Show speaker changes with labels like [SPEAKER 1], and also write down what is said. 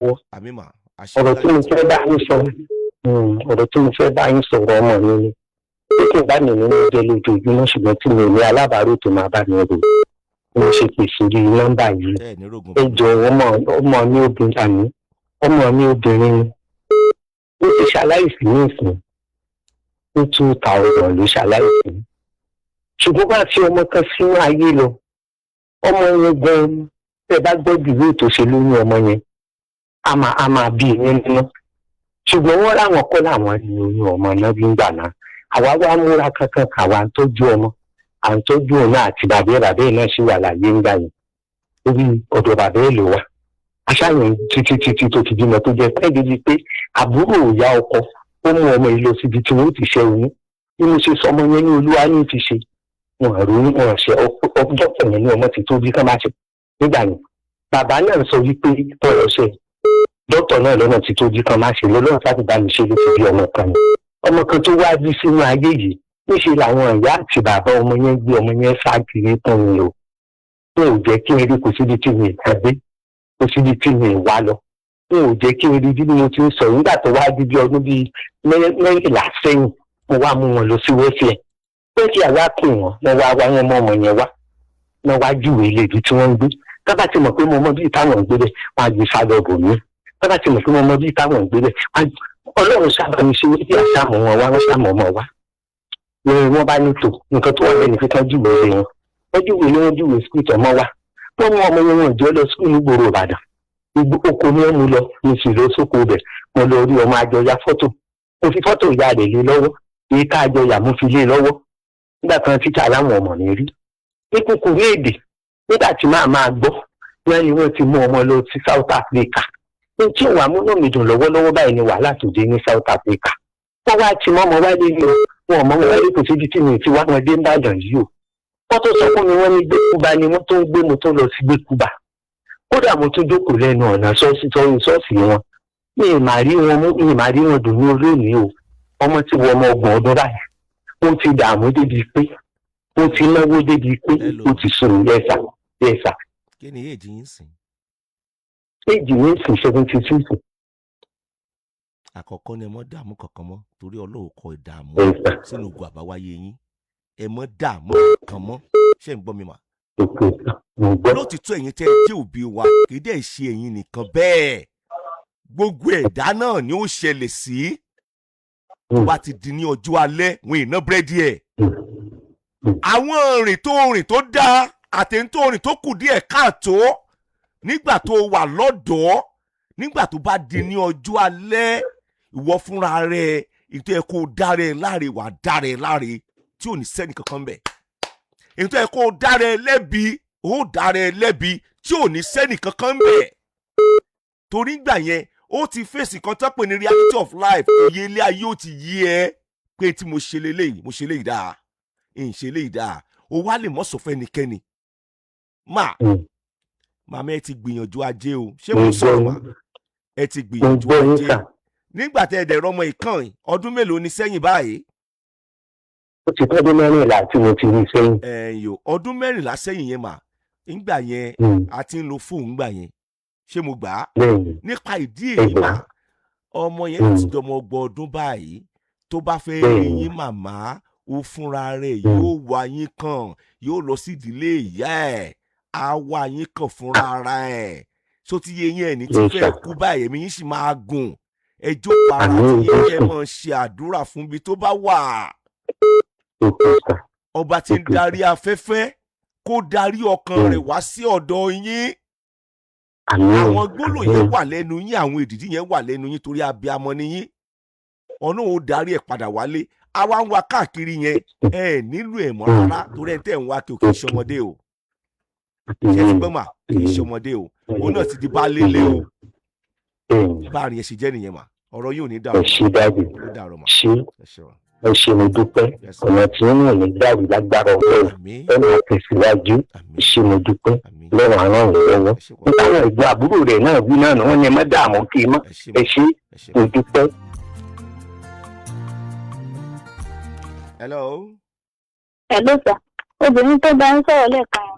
[SPEAKER 1] Lọ́wọ́.
[SPEAKER 2] Àmín mà.
[SPEAKER 1] Ọ̀rọ̀ tí mo fẹ́ bá yín sọ, ọ̀rọ̀ tí mo fẹ́ bá yín sọ̀rọ̀, ọmọ mi ni pé kò bá mi nínú jẹ́ lójoojúmọ́, ṣùgbọ́n tí mi ò ní alábàárò tó máa bá mi rò, mo ṣe pèsè orí nọ́mbà yìí.
[SPEAKER 2] Ẹ ní rògùn.
[SPEAKER 1] Ẹ jọ, ọmọ mi obìnrin, àmì ọmọ mi obìnrin ni. Ó ti ṣaláìsí ní ìsìn, ní 2000 ló ṣaláìsí, ṣùgbọ́n bá fi ọmọ kan sínú ayé lọ. Ọmọ yẹn gan, tẹ bá gbọ́ ìwé tó ṣe lóyún ọmọ yẹn, a máa bí ìyẹn nínú, ṣùgbọ́n wọ́n láwọn kọ́ làwọn ní oyún ọmọ náà. Bí ń gbà náà, àwa wá múra kankan, àwa ń tọ́jú ọmọ, à ń tọ́jú òun náà àti bàbá ẹ̀. Bàbá ẹ̀ náà sì wà láyé ńgbà yẹn, orí ọ̀dọ̀ bàbá ẹ̀ ló wà. Aṣáájú títí títí tó fi bímọ, tó jẹ́ pẹ́ débi pé àbúrò ìyá ọkọ ó mú ọmọ yìí lọ síbi tí wọ́n ti ṣe oyún. Bí mo ṣe sọmọ yẹn ní Olúwa ní ti ṣe wọn àròyìn wọn ṣe ọjọ́ pẹ̀lú ní ọmọ ti tó bí ká má ṣe. Nígbà yẹn, bàbá náà sọ wípé tọrọ ṣe dókítà náà lọ́nà ti tó bí ká má ṣe lọ́lọ́run sábà bá mi ṣe, ló ti bí ọmọ kan ni. Ọmọ kan tó wá bí sínú ayé yìí, níṣẹ́ làwọn ìyá àti bàbá ọmọ yẹn gbé ọmọ yẹn sá kiri fún mi o. Wọn ò jẹ́ kí n rí. Kò síbi tí mi ì dé, kò síbi tí mi ì wá lọ. Wọn ò jẹ́ kí n rí bí mo ti ń sọ. Nígbà tó wá di bí ọdún bíi 14 sẹ́yìn, mo wá mú wọn lọ sí welfare. Welfare wá pè wọ́n, wọ́n wá wá, wọn mọ ọmọ yẹn wá, wọ́n wá júwèé ilé ibi tí wọ́n ń gbé. Tábà ti mọ̀ pé mo mọ bí táwọn ń gbé bẹ́ẹ̀, wọ́n á gbé sálọ bò mí. Tábà ti mọ̀ pé mo mọ bí táwọn ń gbé bẹ́ẹ̀, wọ́n á. Ọlọ́run sábà mi ṣe wípé àṣàmù wọn wá, wọ́n ṣàmù ọmọ wá ni. Wọ́n bá ní tò nǹkan tó wà lẹ́nu pé kán júwèé ilé wọn. Wọ́n júwèé ilé, wọ́n júwèé school tọmọ wá. Wọ́n mú ọmọ yẹn, wọn jọ lọ school nígboro Ìbàdàn. Oko ni wọ́n mú lọ. Mo sì lọ sóko bẹ̀, mo lọ rí ọmọ, àjọyà fọ́tò. Mo fi fọ́tò ìyá rẹ̀ lé lọ́wọ́, èyí tá àjọyà mo fi lé lọ́wọ́. Nígbà kan títà láwọn ọmọ mi rí ní kúkúrú èdè, nígbà tí màá máa gbọ́, wọ́n ní wọ́n ti mú ọmọ lọ sí South Africa. Ní tí òun àmúnú mi dùn lọ́wọ́lọ́wọ́ báyìí ni wàhálà tó dé ní South Africa. Wọ́n wá ti mọ́ ọmọ wálé ní o, wọn ò mọ́ wọn wálé. Kò síbi tí mi ti wá wọn dé n'Ìbàdàn yìí o. Wọ́n tó sọ fún mi, wọ́n ní Gbẹ́kúba ni wọ́n tó ń gbé. Mo tó lọ sí Gbẹ́kúba, kódà mo tún jókòó lẹ́nu ọ̀nà ṣọ́ọ̀ṣì ṣọ́ọ̀ṣì wọn. Mi ì mà rí wọn mú, mi ì mà rí wọn dùn ní olónìí o. Ọmọ ti wọ ọmọ 30 ọdún báyìí. Ó ti dààmú débi pé ó ti náwó débi pé
[SPEAKER 2] Hello.
[SPEAKER 1] ó ti sùn. Yes sir, yes sir.
[SPEAKER 2] Kí ni èjì yín sìn?
[SPEAKER 1] Age mi sì 72.
[SPEAKER 2] Àkọ́kọ́ ni ẹ mọ́ dààmú kankan mọ́, torí Ọlọ́run kọ ìdààmú
[SPEAKER 1] Yes sir.
[SPEAKER 2] sínú ogun àbáwáyé yín. Ẹ mọ́ dààmú kankan mọ́. Ṣé ń gbọ́ mi mà?
[SPEAKER 1] Okay sir, mo gbọ́.
[SPEAKER 2] Lótìtọ́, ẹ̀yin tẹ́ ẹ jẹ́ òbí wa, kì í dẹ̀ ṣe ẹ̀yin nìkan bẹ́ẹ̀, gbogbo ẹ̀dá náà ni ó ṣẹlẹ̀ sí. Tó bá ti di ní ọjọ́ alẹ́, wọn ì ná búrẹ́dì ẹ̀. Àwọn ìrìn tó rìn tó dáa àtẹ̀yìn tó rìn tó kù díẹ̀ káàtó nígbà tó wà lọ́dọ̀ọ́, nígbà tó bá di ní ọjọ́ alẹ́, ìwọ fúnra rẹ, ètò ẹ̀ kó dára ẹ láre, wà dára ẹ láre tí ò ní sẹ́ni kankan bẹ̀. Ètò ẹ̀ kó dára ẹ lẹ́bi, ó dára ẹ lẹ́bi tí ò ní sẹ́ni kankan bẹ̀, torí gbà yẹn ó ti fèsì kan tó pè ní reality of life. Òye ilé ayé ó ti yí ẹ pé tí mo ṣe leléyìí, mo ṣe léyìí dáa, ń ṣe léyìí dáa, ó wá lè mọ̀ sọ fún ẹnikẹ́ni má. Màmá, ẹ ti gbìyànjú ajé o. Ṣé mo
[SPEAKER 1] Mo
[SPEAKER 2] sọ̀rọ̀
[SPEAKER 1] gbọ́
[SPEAKER 2] mà?
[SPEAKER 1] yín.
[SPEAKER 2] Ẹ ti
[SPEAKER 1] Mo
[SPEAKER 2] gbìyànjú
[SPEAKER 1] gbọ́ yín
[SPEAKER 2] ajé.
[SPEAKER 1] sà.
[SPEAKER 2] Nígbà tẹ ẹ dẹ̀ rọmọ ìkànnì, ọdún mélòó ni sẹ́yìn báyìí?
[SPEAKER 1] Ó ti tọ́dún 14 tí mo ti rí sẹ́yìn.
[SPEAKER 2] Ẹ̀yìn ọdún 14 sẹ́yìn yẹn mà, ńgbà yẹn a ti ń lo fóònù ńgbà yẹn. Ṣé mo gbà á?
[SPEAKER 1] Bẹ́ẹ̀ni.
[SPEAKER 2] Nípa ìdí
[SPEAKER 1] Ẹ
[SPEAKER 2] èyí
[SPEAKER 1] gbà
[SPEAKER 2] mà,
[SPEAKER 1] á.
[SPEAKER 2] ọmọ yẹn ti dọmọ 30 ọdún báyìí. Tó bá fẹ́ rí yín màmá, ó fúnra rẹ̀ yóò wá yín kàn, yóò lọ sí ìdílé ìyá ẹ̀, á wá yín kàn fúnra ara ẹ̀. Só ti yé yín? Ẹ̀ ní tí
[SPEAKER 1] Yes,
[SPEAKER 2] fẹ́
[SPEAKER 1] sir.
[SPEAKER 2] kú báyìí, ẹ̀mí yín sì máa gùn. Ẹ jókòó ara
[SPEAKER 1] Àmín,
[SPEAKER 2] tí yín, kẹ́
[SPEAKER 1] Jésù.
[SPEAKER 2] mọ̀ ṣe àdúrà fún ibi tó bá wà.
[SPEAKER 1] Okay sir.
[SPEAKER 2] Ọba tí ń
[SPEAKER 1] Okay.
[SPEAKER 2] darí afẹ́fẹ́, kó darí ọkàn rẹ̀ wá sí ọ̀dọ̀ yín.
[SPEAKER 1] Àmín.
[SPEAKER 2] Àwọn gbólóhùn yẹn
[SPEAKER 1] Àmín.
[SPEAKER 2] wà lẹ́nu yín, àwọn èdìdí yẹn wà lẹ́nu yín, torí abiyamọ ni yín. Ọ̀nà ò darí ẹ̀ padà wálé. Àwa ń wá káàkiri yẹn, ẹ nílò ẹ̀ mọ́ rárá, torí ẹ̀ tẹ́ ń wá kí o kì í ṣọmọdé o. Ṣé ti gbọ́n mà? Kì í ṣọmọdé o. Òun náà ti di baálé ilé o. Báàrin ẹ̀ ṣe jẹ́ nìyẹn mà. Ọ̀rọ̀ yóò ní
[SPEAKER 1] Ẹ
[SPEAKER 2] dàrú
[SPEAKER 1] ṣé daddy.
[SPEAKER 2] mà, ó dàrú mà.
[SPEAKER 1] Ṣé.
[SPEAKER 2] Ẹ ṣé wa.
[SPEAKER 1] Ẹ ṣé, mo dúpẹ́.
[SPEAKER 2] Yes, sir.
[SPEAKER 1] Ọ̀nà tí ń rìn ní dàrú lágbára Ọlọ́run.
[SPEAKER 2] Àmín.
[SPEAKER 1] Ẹ máa tẹ̀síwájú.
[SPEAKER 2] Àmín.
[SPEAKER 1] Ẹ ṣé, mo dúpẹ́.
[SPEAKER 2] Àmín.
[SPEAKER 1] Lọ́rùn àrùn lọ́wọ́.
[SPEAKER 2] Ẹ ṣé wa.
[SPEAKER 1] Nípa àwọn ìgbà àbúrò rẹ̀ náà wí náà, wọ́n ní ẹ má dààmú kí n mọ́.
[SPEAKER 2] Ẹ ṣé
[SPEAKER 1] Ẹ
[SPEAKER 2] mà.
[SPEAKER 1] ṣé,
[SPEAKER 2] Ẹ ṣé
[SPEAKER 1] mo
[SPEAKER 2] mà.
[SPEAKER 1] dúpẹ́.
[SPEAKER 2] Hello.
[SPEAKER 3] Hello sir, obìnrin tó bá ń sọ̀rọ̀ lẹ́ẹ̀kan.